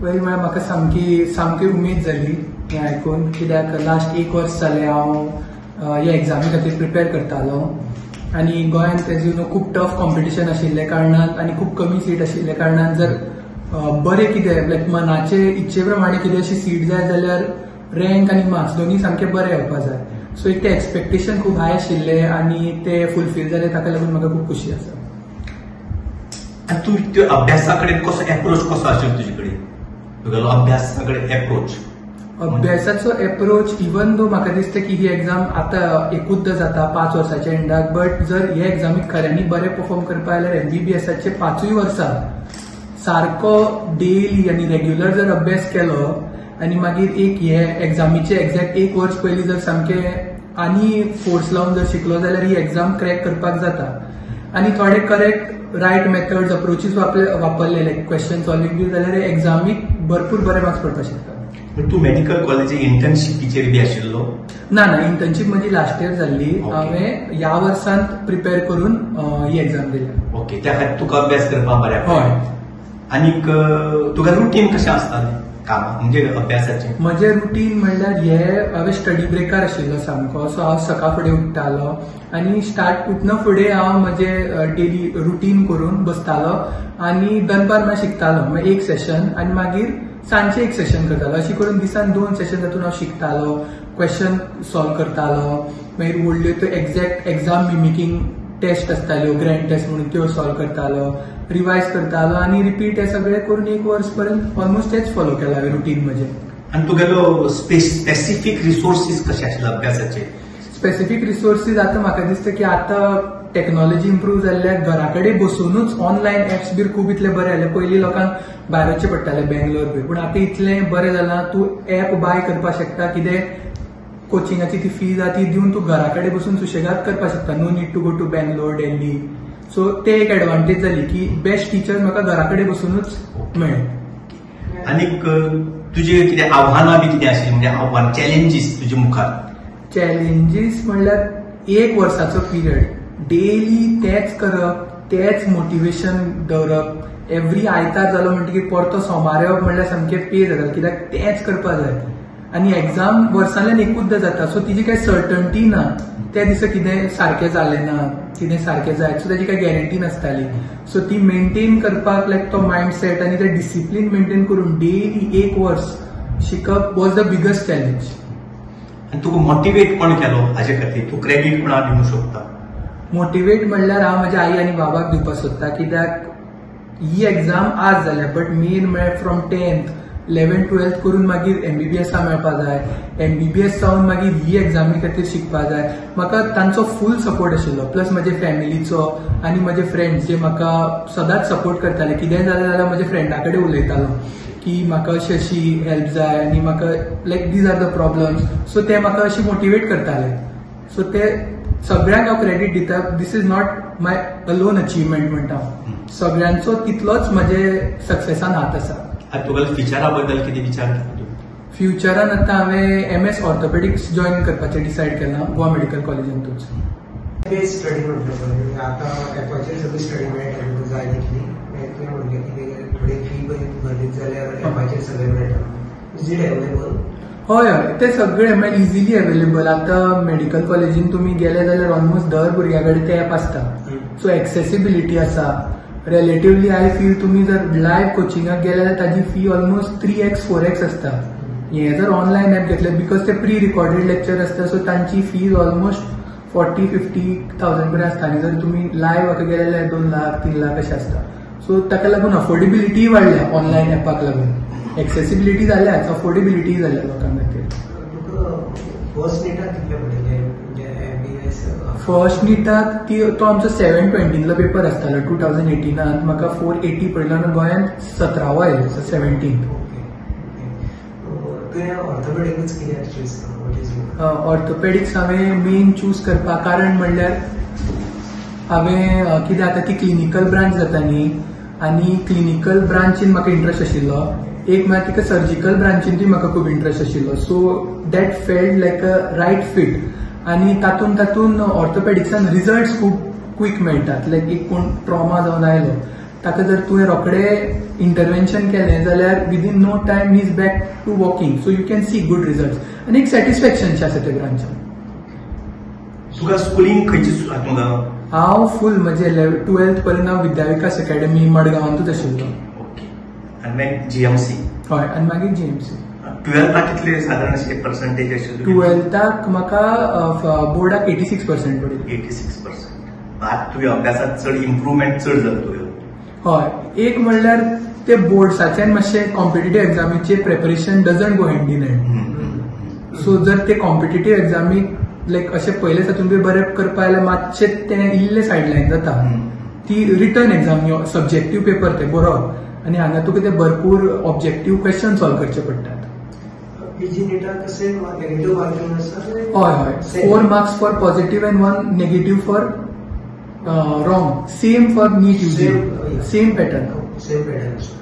वेल म्हळ्यार म्हाका सामकी सामकी उमेद जाली हें आयकून, कित्याक लास्ट एक वर्स जालें हांव ह्या एग्जामी खातीर प्रिपेर करतालो आनी गोंयांत एज you know खूब टफ कॉम्पिटिशन आशिल्ल्या कारणान आनी खूब कमी सीट आशिल्ल्या कारणान जर बरें कितें लायक मनाचे इच्छे प्रमाणे कितें अशी सीट जाय जाल्यार रँक आनी मार्क्स दोनूय सामके बरे येवपा जाय. सो एक ते एक्सपेक्टेशन खूब हाय आशिल्लें आनी ते फुलफील जालें, ताका लागून म्हाका खूब खुशी आसा. आनी तूं त्यो अभ्यासा कडेन कसो एप्रोच कसो आशिल्लो तुजे कडेन, तुगेलो अभ्यासा कडेन एप्रोच? अभ्यासाचो एप्रोच इवन दो म्हाका दिसता की ही एग्जाम आतां एकूच जाता 5 वर्साच्या एंडाक, बट जर हे एग्जामीक खऱ्यांनी बरें परफॉर्म करपा जाल्यार एमबीबीएसाचे 5 वर्सां सारको डेली आनी रेग्युलर जर अभ्यास केलो आनी मागीर एक हे एग्जामीचे एक्झॅक्ट एक वर्स पयलीं जर सामकें आनी फोर्स लावन जर शिकलो जाल्यार ही एग्जाम क्रॅक करपाक जाता. आनी थोडे करेक्ट रायट मेथड्स अप्रोचीस वापरले लायक क्वेश्चन सॉल्वींग बी जाल्यार एग्जामीक भरपूर बरे मार्क्स पडपाक शकता. तूं मेडिकल कॉलेजी इंटर्नशिपीचेर बी आशिल्लो? ना ना, इंटर्नशीप म्हजी लास्ट इयर जाल्ली. हांवें ह्या वर्सांत प्रिपेर करून ही एग्जाम दिली. ओके, त्या खातीर तुका अभ्यास करपाक बऱ्याक. हय. आनीक तुका रुटीन कशें आसतालें कामा म्हणजे अभ्यासाचें? म्हजें रुटीन म्हणल्यार हे हांवें स्टडी ब्रेकार आशिल्लो सामको. सो हांव सकाळ फुडें उठ्ठालो आनी स्टार्ट उठना फुडें हांव म्हजें डेली रुटीन करून बसतालो आनी दनपार मागीर शिकतालो, मागीर एक सेशन आनी मागीर सांजचें एक सेशन करतालो. अशें करून दिसान 2 सेशन तातूंत हांव शिकतालो, क्वेश्चन सॉल्व करतालो, मागीर व्हडल्यो त्यो एक्झॅक्ट एग्जाम मिमिकींग टेस्ट आसताल्यो, ग्रँड टेस्ट म्हणून त्यो सॉल्व करतालो, रिवायज करतालो आनी रिपीट हे सगळें करून एक वर्स पर्यंत ऑलमोस्ट तेच फॉलो केलां हांवें रुटीन म्हजें. आनी तुगेलो स्पेसिफीक रिसोर्सीस कशे आशिल्ले अभ्यासाचे? स्पेसिफीक रिसोर्सीस आतां म्हाका दिसता की आतां टॅक्नोलॉजी इम्प्रूव जाल्ल्याक घरा कडेन बसुनूच ऑनलायन एप्स बी खूब इतले बरे जाले. पयलीं लोकांक भायर वचचें पडटालें बेंगलोर बी, पूण आतां इतलें बरें जालां तूं एप बाय करपाक शकता, कितें कोचिंगाची ती फीज आहा ती दिवन तूं घरा कडेन बसून सुशेगाद करपाक शकता. No need to go to Bangalore, Delhi. So ते एक एडवांटेज जाली की बेस्ट टिचर्स म्हाका घरा कडेन बसुनूच मेळ्ळे. आनीक तुजे कितें आव्हानां बी कितें आशिल्लीं, म्हणजे आव्हान चॅलेंजीस तुजे मुखार? चॅलेंजीस म्हणल्यार एक वर्साचो पिरियड डेली तेच करप, तेच मोटिवेशन दवरप. एवरी आयतार जालो म्हणटकीर परतो सोमार येवप म्हणल्यार सामकें पे जाता, कित्याक तेंच करपाक जाय. आनी एग्जाम वर्सांतल्यान एकूच जाता, सो तिजी कांय सर्टन्टी ना, त्या दिसा कितें सारकें जालें ना, कितें सारकें जायत, सो ताजी कांय गॅरंटी नासताली. सो ती मेंटेन करपाक लायक तो मायंडसेट आनी ते डिसिप्लीन मेंटेन करून डेली एक वर्स शिकप वॉज the biggest challenge. आनी तुका मोटिवेट कोण केलो हाजे खातीर? तूं क्रेडीट कोणाक दिवंक शकता? मोटिवेट म्हणल्यार हांव म्हज्या आई आनी बाबाक दिवपाक सोदता, कित्याक ही एग्जाम आज जाल्या बट मेन म्हळ्यार फ्रॉम 10th 11th 12th करून मागीर एमबीबीएसा मेळपाक जाय, एमबीबीएस जावन मागीर ही एग्जामी खातीर शिकपाक जाय. म्हाका तांचो फूल सपोर्ट आशिल्लो, प्लस म्हजे फॅमिलीचो आनी म्हजे फ्रेंड्स जे म्हाका सदांच सपोर्ट करताले. कितेंय जालें जाल्यार म्हज्या फ्रेंडा कडेन उलयतालो की म्हाका अशी अशी हेल्प जाय आनी म्हाका like these are the problems. So ते म्हाका अशी मोटिवेट करताले. सो ते सगळ्यांक हांव क्रेडीट दिता. This is not my alone achievement म्हणटा हांव, सगळ्यांचो तितलोच म्हजे सक्सेसान हात आसा. आनी तुगेल्या फ्युचरा बद्दल कितें विचार? फ्युचरान आतां हांवें एमएस ऑर्थोपेडिक्स जॉयन करपाचें डिसायड केलां गोवा मेडिकल कॉलेजींतूच. बेस्ट स्टडी म्हणटलें पळय, आतां एपाचेर सगळी स्टडी मेळटा तुका जाय तितली. तुवें म्हणलें की थोडी फी भरलीच जाल्यार एपाचेर सगळें मेळटा. Is it available? हय हय, ते सगळे म्हळ्यार इजिली अवेलेबल. आतां मेडिकल कॉलेजीन तुमी गेले जाल्यार ऑलमोस्ट दर भुरग्या कडेन ते एप आसता. सो एक्सेसिबिलिटी आसा. रिलेटिवली I feel तुमी जर लायव्ह कोचिंगाक गेले जाल्यार ताजी फी ऑलमोस्ट 3x 4x आसता. हे जर ऑनलायन एप घेतले because ते प्री रिकॉर्डेड लेक्चर आसता, सो तांची फीज ऑलमोस्ट 40-50 थावजंड पर्यंत आसता. आनी जर तुमी लायव्ह हाका गेले जाल्यार 2 लाख 3 लाख अशें आसता. सो ताका लागून अफोर्डेबिलिटी वाडल्या ऑनलायन एपाक लागून. एक्सेसिबिलिटी जाल्याच, अफोर्डेबिलिटी जाल्या लोकां खातीर. फर्स्ट निटाक कितले पडिल्ले? फर्स्ट निटाक ती तो आमचो 720 पेपर आसतालो 2018 म्हाका 480 पडिल्लो आनी गोंयांत 17वो आयलो, 17. ऑर्थोपेडिक्स हांवें मेन चूज करपाक कारण म्हणल्यार हांवें कितें आतां ती क्लिनिकल ब्रांच जाता न्ही, आनी क्लिनिकल ब्रांचीन म्हाका इंट्रस्ट आशिल्लो. एक म्हळ्यार तिका सर्जिकल ब्रांचीनूय म्हाका खूब इंट्रस्ट आशिल्लो. So that felt like a right fit. आनी तातूंत तातूंत ऑर्थोपेडिक्सान रिजल्ट्स खूब क्वीक मेळटात. लायक एक कोण ट्रॉमा जावन आयलो ताका जर तुवें रोखडे इंटरवेन्शन केलें जाल्यार within no time he is back to walking. So you can see good results आनी एक सॅटिस्फॅक्शन आसा ते ब्रांचान. तुका स्कुलींग खंयची तुका? हांव फूल म्हजे 12th पर्यंत हांव विद्याविकास अकॅडमी मडगांवांतूच आशिल्लो. ओके, आनी मागीर जीएमसी? हय, आनी मागीर जीएमसी. 12थाक कितले सादारण अशे पर्संटेज आशिल्ले? 12थाक म्हाका बोर्डाक 86% पडिल्ले. 86%. आतां तुवें अभ्यासात चड इम्प्रुवमेंट चड जालें तुवें? हय, एक म्हणल्यार ते बोर्ड्साच्यान मातशें competitive एग्जामीचे preparation doesn't go hand in hand. So जर ते कॉम्पिटेटीव एग्जामीक लायक अशें पयले सातून बी बरें करपा जाल्यार मातशें तें इल्लें सायडलायन जाता. ती रिटर्न एग्जाम न्ही, सब्जेक्टीव पेपर ते बरोवप आनी हांगा तुका ते भरपूर ऑब्जेक्टीव क्वेश्चन सॉल्व करचे पडटात. पीजी निटाक सेम नेगेटिव्ह मार्किंग आसा? हय हय, 4 marks for positive and 1 negative for wrong. Same for NEET UG, same pattern. Same pattern आसा.